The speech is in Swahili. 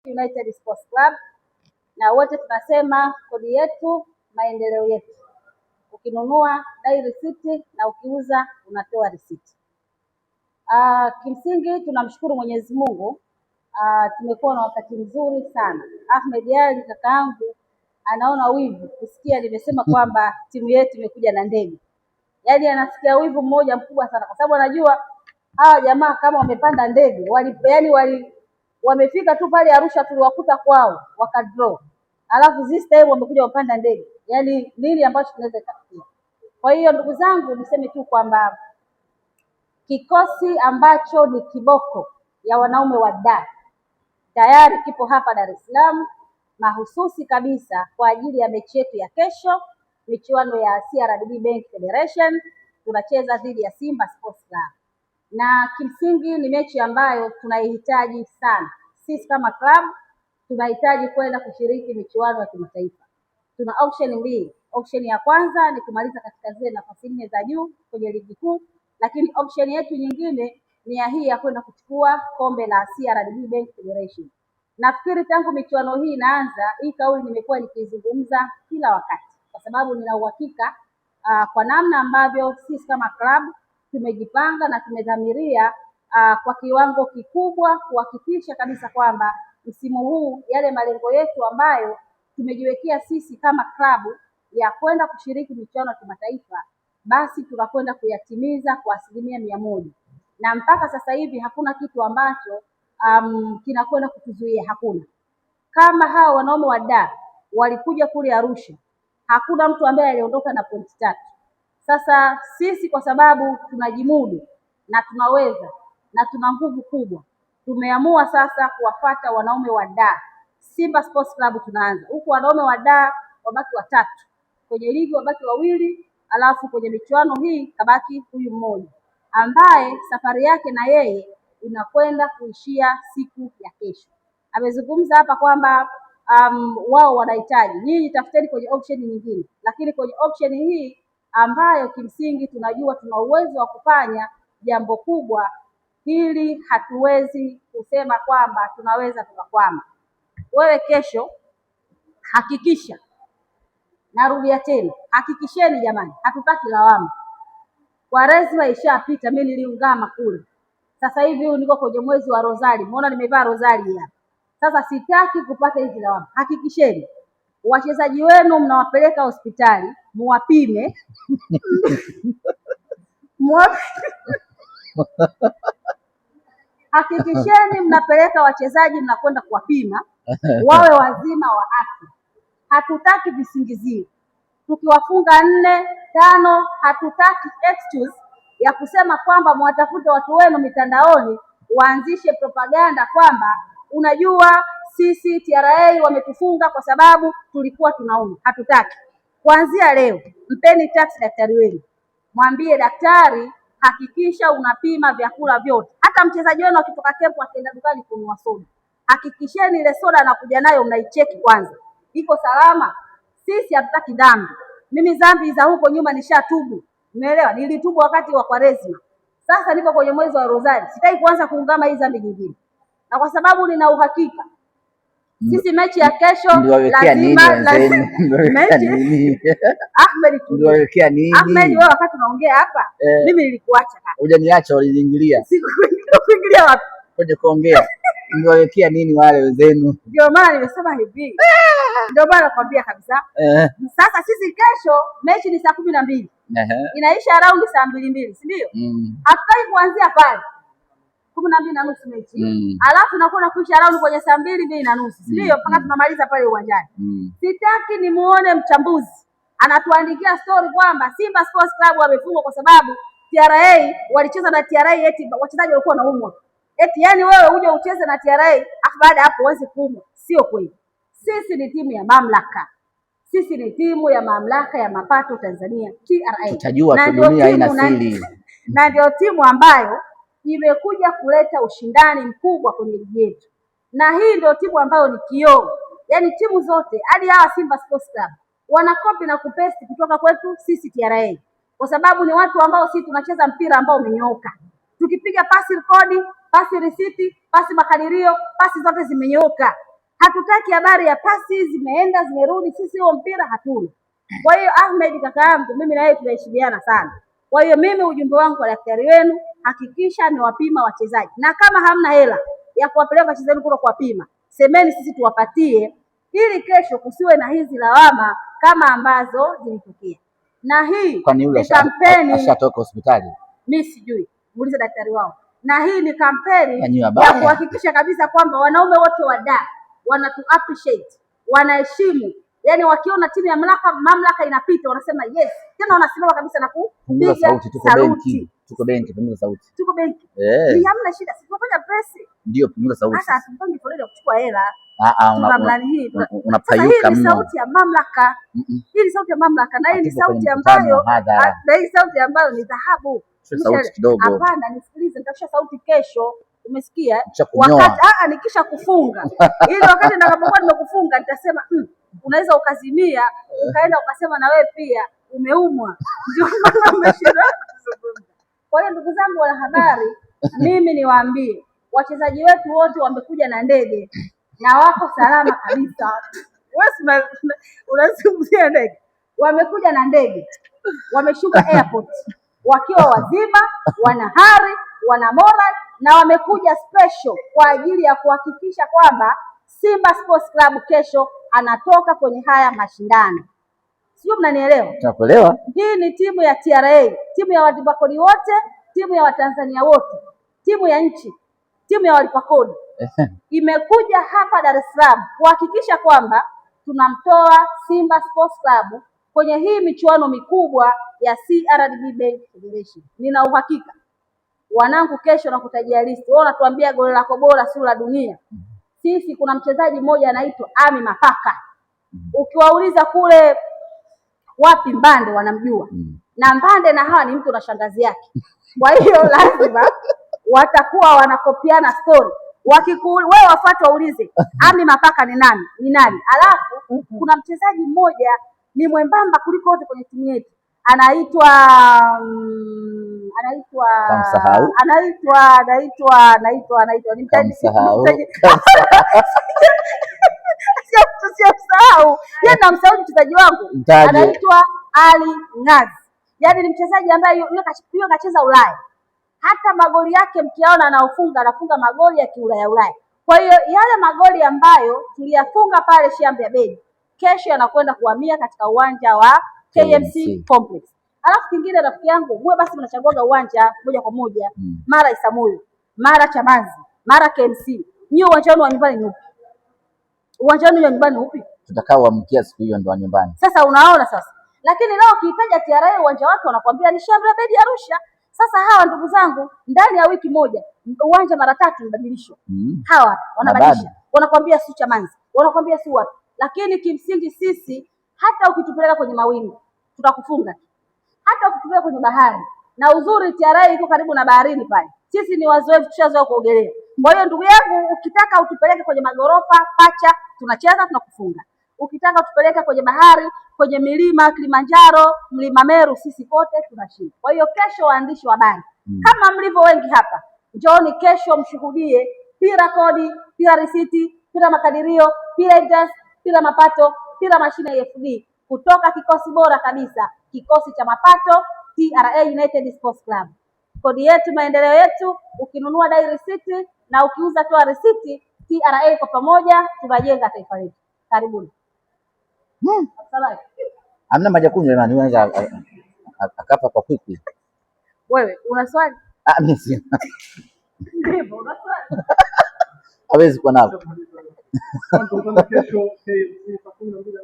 United Sports Club, na wote tunasema kodi yetu maendeleo yetu. Ukinunua dai risiti na ukiuza unatoa risiti. Kimsingi tunamshukuru Mwenyezi Mungu. Tumekuwa na wakati mzuri sana. Ahmed Ally kakaangu anaona wivu kusikia nimesema kwamba timu yetu imekuja na ndege. Yaani anasikia wivu mmoja mkubwa sana kwa sababu anajua hawa jamaa kama wamepanda ndege wali, yani wali wamefika tu pale Arusha tuliwakuta kwao wakadraw, alafu this time wamekuja wapanda ndege. Yaani nini ambacho tunaweza kufikia? Kwa hiyo ndugu zangu, niseme tu kwamba kikosi ambacho ni kiboko ya wanaume wa Dar tayari kipo hapa Dar es Salaam mahususi kabisa kwa ajili ya mechi yetu ya kesho, michuano ya CRDB Bank Federation, tunacheza dhidi ya Simba Sports Club, na kimsingi ni mechi ambayo tunaihitaji sana sisi kama club, tunahitaji kwenda kushiriki michuano ya kimataifa. Tuna option mbili. Option ya kwanza ni kumaliza katika zile nafasi nne za juu kwenye ligi kuu, lakini option yetu nyingine ni ya hii ya kwenda kuchukua kombe la CRDB Bank Federation. Nafikiri tangu michuano hii inaanza, hii kauli nimekuwa nikiizungumza kila wakati, kwa sababu nina uhakika kwa namna ambavyo sisi kama club tumejipanga na tumedhamiria kwa kiwango kikubwa kuhakikisha kabisa kwamba msimu huu yale malengo yetu ambayo tumejiwekea sisi kama klabu ya kwenda kushiriki michuano ya kimataifa, basi tunakwenda kuyatimiza kwa 100%, na mpaka sasa hivi hakuna kitu ambacho kinakwenda kutuzuia, hakuna. Kama hawa wanaume wa Dar walikuja kule Arusha, hakuna mtu ambaye aliondoka na pointi tatu. Sasa sisi kwa sababu tunajimudu na tunaweza na tuna nguvu kubwa, tumeamua sasa kuwafata wanaume wa Dar. Simba Sports Club tunaanza huku, wanaume wa Dar wabaki watatu kwenye ligi, wabaki wawili, alafu kwenye michuano hii kabaki huyu mmoja ambaye safari yake na yeye inakwenda kuishia siku ya kesho. Amezungumza hapa kwamba wao wanahitaji nyinyi, tafuteni kwenye option nyingine, lakini kwenye option hii ambayo kimsingi tunajua tuna uwezo wa kufanya jambo kubwa hili, hatuwezi kusema kwamba tunaweza tukakwama. Wewe kesho hakikisha, narudia tena, hakikisheni jamani, hatutaki lawama. Kwaresma ishapita, mimi niliungama kule. Sasa hivi huu niko kwenye mwezi wa Rozari, muona nimevaa rozari hapa. Sasa sitaki kupata hizi lawama. Hakikisheni wachezaji wenu mnawapeleka hospitali muwapime Hakikisheni mnapeleka wachezaji mnakwenda kuwapima wawe wazima wa afya. Hatutaki visingizio. Tukiwafunga 4 5, hatutaki excuse ya kusema kwamba mwatafute watu wenu mitandaoni waanzishe propaganda kwamba unajua sisi TRA wametufunga kwa sababu tulikuwa tunaumwa. Hatutaki. Kuanzia leo mpeni tax daktari wenu, mwambie daktari, hakikisha unapima vyakula vyote. Hata mchezaji wenu akitoka kempu akienda dukani kununua soda, hakikisheni ile soda anakuja nayo mnaicheki kwanza, iko salama. Sisi hatutaki dhambi. Mimi dhambi za huko nyuma nishatubu, umeelewa? Nilitubu wakati wa Kwaresma, sasa niko kwenye mwezi wa Rozari, sitaki kuanza kuungama hii dhambi nyingine, na kwa sababu nina uhakika sisi mechi ya kesho Mliwawekea nini lazima wenzenu? Mliwawekea mechi nini? Ahmed, tulia. Mliwawekea nini? Ahmed, wewe wakati unaongea hapa mimi nilikuacha kaka. Hujaniacha, uliniingilia. Sikuingilia wapi? Kwenye kuongea. Mliwawekea nini wale wenzenu? Ndio maana nimesema hivi. Ndio maana nakwambia kabisa. Sasa sisi kesho mechi ni saa 12. Inaisha around saa 2:00, si ndio? Hatutaki kuanzia pale 12:30 mechi. Alafu inakuwa inakuisha around kwenye saa 2, 2:30, si ndio? Mpaka tunamaliza pale uwanjani. Sitaki nimuone mchambuzi anatuandikia story kwamba Simba Sports Club wamefungwa kwa sababu TRA walicheza na TRA eti wachezaji walikuwa wanaumwa. Eti yani wewe uje ucheze na TRA afu baada hapo uanze kuumwa. Sio kweli. Sisi ni timu ya mamlaka. Sisi ni timu ya mamlaka ya mapato Tanzania TRA. Tutajua Na tu ndio dunia haina timu na siri. na ndio timu ambayo imekuja kuleta ushindani mkubwa kwenye ligi yetu. Na hii ndio timu ambayo ni kioo. Yaani timu zote hadi hawa Simba Sports Club wanakopi na kupesti kutoka kwetu sisi TRA. Kwa sababu ni watu ambao sisi tunacheza mpira ambao umenyooka. Tukipiga pasi rekodi, pasi risiti, pasi makadirio, pasi zote zimenyooka. Hatutaki habari ya pasi zimeenda zimerudi, sisi huo mpira hatuna. Kwa hiyo Ahmed kaka yangu, mimi na yeye tunaheshimiana sana. Kwa hiyo mimi ujumbe wangu kwa daktari wenu, hakikisha amewapima wachezaji, na kama hamna hela ya kuwapeleka wachezaji kule kuwapima, semeni sisi tuwapatie, ili kesho kusiwe na hizi lawama kama ambazo zilitokea. Na hii Kwani yule ni kampeni, ashatoka hospitali? mimi sijui, muulize daktari wao. Na hii ni kampeni Fanyiwa ya baya. kuhakikisha kabisa kwamba wanaume wote wa da wanatu appreciate, wanaheshimu, yaani wakiona timu ya mamlaka inapita wanasema yes, tena wanasimama kabisa na Punguza kupiga sauti, tuko saluti. benki. Tuko benki, punguza sauti. Tuko benki, Eh, ni hamna shida, si tunafanya press ndio punguza sauti. sasa, hatupangi foleni ya kuchukua hela, Ah ah, tuna mlani hii sasa. Hii unapayuka ni mno. sauti ya mamlaka, hii ni sauti ya mamlaka, na hii ni Hatupo kwenye sauti mkutano ambayo wa hadhara. na hii sauti ambayo ni dhahabu. Shusha sauti Umeshaelewa? kidogo. Hapana, nisikilize, nitashusha sauti kesho. Umesikia? Kisha kunyoa. Wakati nikisha kufunga ili wakati nitakapokuwa nimekufunga nitasema unaweza ukazimia ukaenda ukasema na wewe pia umeumwa, ndio maana umeshindwa kuzungumza. Kwa hiyo ndugu zangu wanahabari, mimi niwaambie wachezaji wetu wote wamekuja na ndege na wako salama kabisa. Wewe si unazungumzia ndege, wamekuja na ndege, wameshuka airport wakiwa wazima, wana hari, wana moral na wamekuja special kwa ajili ya kuhakikisha kwamba Simba Sports Club kesho anatoka kwenye haya mashindano. Sijui mnanielewa? Tunakuelewa. Hii ni timu ya TRA, timu ya walipa kodi wote, timu ya Watanzania wote, timu ya nchi, timu ya walipa kodi imekuja hapa Dar es Salaam kuhakikisha kwamba tunamtoa Simba Sports Club kwenye hii michuano mikubwa ya CRDB Bank Federation. Nina uhakika wanangu, kesho nakutajia listi. Wewe unatuambia goli lako bora sio la dunia. Sisi kuna mchezaji mmoja anaitwa Ami Mapaka, ukiwauliza kule wapi Mbande wanamjua na Mbande na hawa ni mtu na shangazi yake, kwa hiyo lazima watakuwa wanakopiana story. Wewe wafuate waulize Ami Mapaka ni nani, ni nani? Alafu kuna mchezaji mmoja ni mwembamba kuliko wote kwenye timu yetu, anaitwa anaitwa Kamsahau. anaitwa anaitwa anaitwa anaitwa Kamsahau. Sio msahau, yeye namsahau mchezaji wangu Mtaje. anaitwa Ali Ngazi. Yaani ni mchezaji ambaye yule kacheza Ulaya, hata magoli yake mkiaona anaofunga anafunga magoli ya kiulaya Ulaya. Kwa hiyo yale magoli ambayo tuliyafunga pale Shambe Abeid kesho yanakwenda kuhamia katika uwanja wa KMC KMC. Complex. Alafu kingine rafiki yangu, muwe basi mnachaguaga uwanja moja kwa moja, mara Isamuyo, mara Chamazi, mara KMC. Nyie uwanja wenu wa nyumbani ni upi? Uwanja wenu wa nyumbani ni upi? Tutakao amkia siku hiyo ndo wa nyumbani. Sasa unaona sasa, lakini leo ukiitaja TRA uwanja wake wanakuambia ni Shambe Abeid Arusha. Sasa hawa ndugu zangu, ndani ya wiki moja uwanja mara tatu umebadilishwa. Hawa wanabadilisha, bado. wanakuambia si Chamazi, wanakuambia si wapi, lakini kimsingi sisi hata ukitupeleka kwenye mawingu tutakufunga, hata ukitupeleka kwenye bahari. Na uzuri TRA iko karibu na baharini pale, sisi ni wazoefu, tushazoea kuogelea. Kwa hiyo ndugu yangu, ukitaka utupeleke kwenye magorofa pacha, tunacheza tunakufunga. Ukitaka utupeleke kwenye bahari, kwenye milima Kilimanjaro, mlima Meru, sisi kote tunashinda. Kwa hiyo kesho, waandishi wa habari kama mlivyo wengi hapa, njooni kesho mshuhudie pira kodi, pira risiti, pira makadirio, pira interest, pira mapato, pira mashine ya FD kutoka kikosi bora kabisa, kikosi cha mapato TRA United Sports Club. Kodi yetu maendeleo yetu. Ukinunua dai risiti na ukiuza toa risiti. TRA kwa pamoja tunajenga taifa letu. Karibuni. Asalamu. Hamna maji ya kunywa jamani, huyu anaweza akafa kwa kwikwi. Wewe una swali? Ah, mimi sina. Ndivyo, una swali? Hawezi kuwa nalo. Tukutane kesho KMC saa 12.